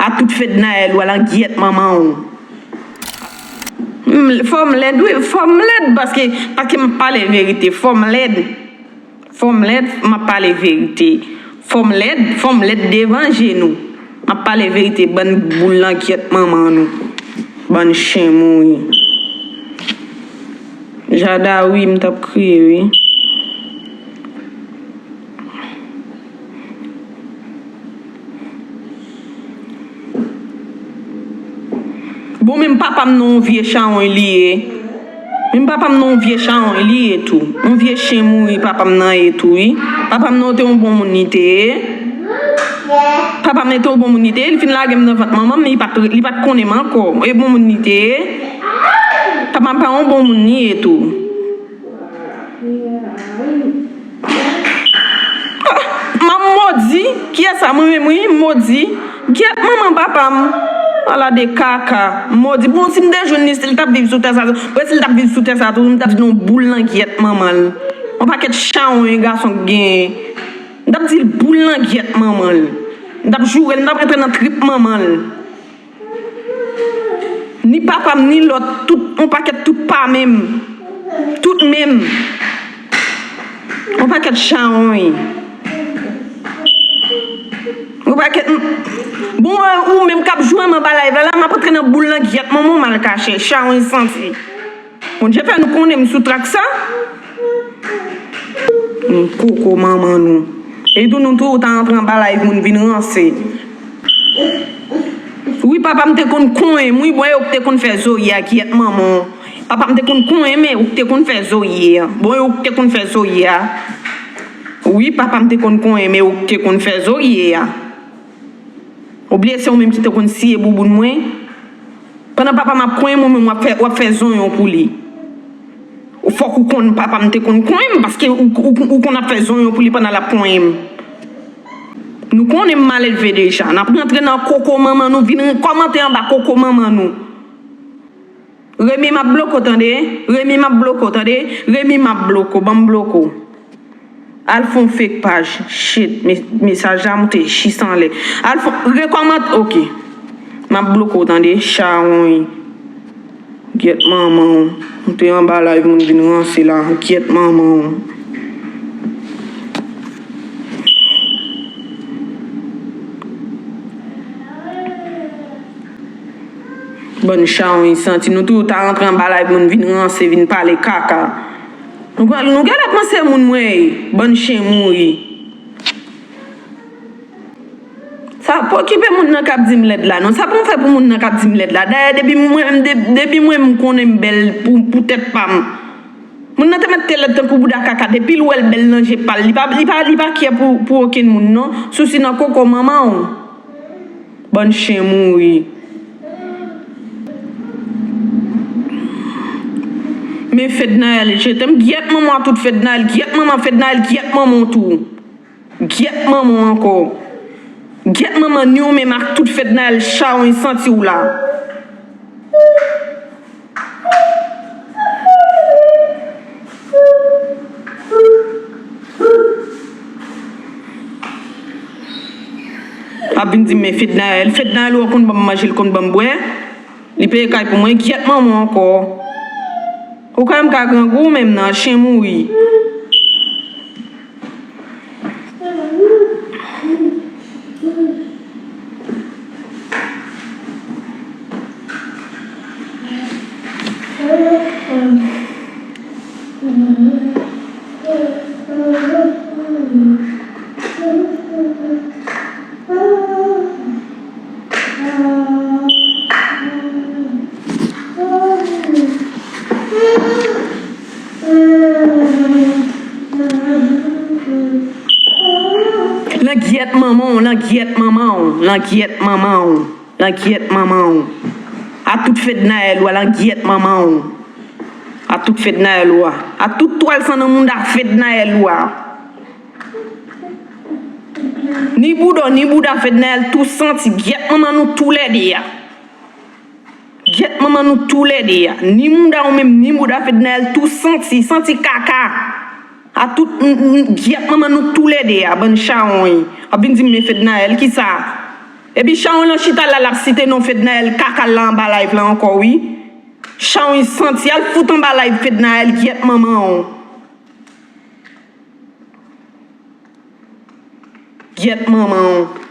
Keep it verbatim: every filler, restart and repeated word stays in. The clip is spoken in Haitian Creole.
A tout Fednaelle ou a, langyèt manman w. Fò m lèd, wi, fò m lèd, paske, paske m ap pale verite, fò m lèd. Fò m lèd, m ap pale verite. Fò m lèd, fò m lèd devan je nou. M ap pale verite, bann boul langyèt manman nou. Bann chen mouri. Jada, wi, m t ap kriye, wi. Bon, menm papa m nan yon vye chawony li ye. Menm papa m nan yon vye chawony li ye tou. Yon vye chen mouri papa m nan ye tou, wi. Papa m nan te yon bon moun li te ye. Papa m nan te yon bon moun li te ye. Li fin lage m nan vant manman m, li pa t, li pa t konnen m ankò. E bon moun li te ye. Papa m pa yon bon moun li ye tou. Ah, m ap modi. Kiyès sa? Mwen menm, wi, m modi. Gyèt manman papa m. Ala de kaka. M modi. Bon, si m te jwenn li, si l t ap viv sou tè sa tou, bon, si l t ap viv sou tè sa tou, m t ap di l yon boul langyèt manman l. Yon pakèt chawony gason k genyen. M t ap di l boul langyèt manman l. M t ap joure l, m t ap rantre nan trip manman l. Ni papa m, ni lòt, tout, yon pakèt tout pa menm. Tout menm. Yon pakèt chawony. Yon pakèt. Bon, ou menm k ap jwe m anba live la, m ap antre nan boul langyèt manman w m al kache. Chawony santi. Bondye fè nou konnen m sou trak sa. Yon koko manman nou. E tou nou tou ta antre anba live moun vin ranse. Wi, papa m te konn konyen m, wi, bon, e ou k te konn fè zoye a, gyèt manman w. Papa m te konn konyen m, e ou k te konn fè zoye a. Bon, e ou k te konn fè zoye a. Wi, papa m te konn konyen m, e ou k te konn fè zoye a. Ou bliye se ou menm ki te konn siye bouboun mwen? Pandan papa m ap konyen m, ou menm w ap fè, w ap fè zonyon pou li. Fòk ou konn papa m te konn konyen m, paske ou, ou, ou konn ap fè zonyon pou li pandan l ap konyen m. Nou konnen m malelve deja. N ap rantre nan koko manman nou, vin kòmante anba koko manman nou. Remy, m ap bloke w, tande. Remy, m ap bloke w, tande. Remy, m ap bloke w, ban m bloke w. Al fè yon fake paj. Shit, me-, mesaj la moute jis anlè. Al fè, rekòmante, ok. M ap bloke w, tande, chawony. Gyèt manman w. Ou te anba live moun vin ranse la. Gyèt manman w. Bann chawony santi. Nou tou ta rantre anba live moun vin ranse, vin pale kaka. Nou, nou genlè panse moun mwen ye, bann chen mouri. Sa pa okipe moun nan k ap di m lèd la, non. Sa pou m fè pou moun nan k ap di m lèd la? Dayè, depi mwen, de-, depi mwen m konnen m bèl pou, pou tèt pa m. Moun nan te mèt te lèd tankou bouda kaka, depi l wè l bèl nan je pa l, li pa, li pa, li pa kyè pou, pou okenn moun, non. Sousi nan koko manman w. Bann chen mouri. Men Fednaelle, je t'aime. Gyèt manman w a tout Fednaelle. Gyèt manman Fednaelle, gyèt manman w tou. Gyèt manman w ankò. Gyèt manman ni w menm ak tout Fednaelle chawony santi w la. Ap vin di m, men Fednaelle, Fednaelle ou konn ban m manje, l konn ban m bwè. Li peye kay pou mwen, gyèt manman w ankò. Ou kwè m ka grangou menm nan, chen mouri. Langyèt manman w, langyèt manman w, langyèt manman w, langyèt manman w. A tout Fednaelle ou a, langyèt manman w. A tout Fednaelle ou a. A tout twal san nan mouda Fednaelle ou a. Ni bouda w, ni bouda Fednaelle tou santi. Gyèt manman nou toulède a. Gyèt manman nou toulède a. Ni mouda w menm, ni mouda Fednaelle tou santi, santi kaka. A tout, n-, n-, gyèt manman nou toulède a, bann chawony. Ap vin di m, men Fednaelle, kisa? Epi Sharon nan chita la, l ap site non Fednaelle, kaka l la anba live la ankò wi. Sharon santi, al fout anba live Fednaelle, gyèt manman w. Gyèt manman w.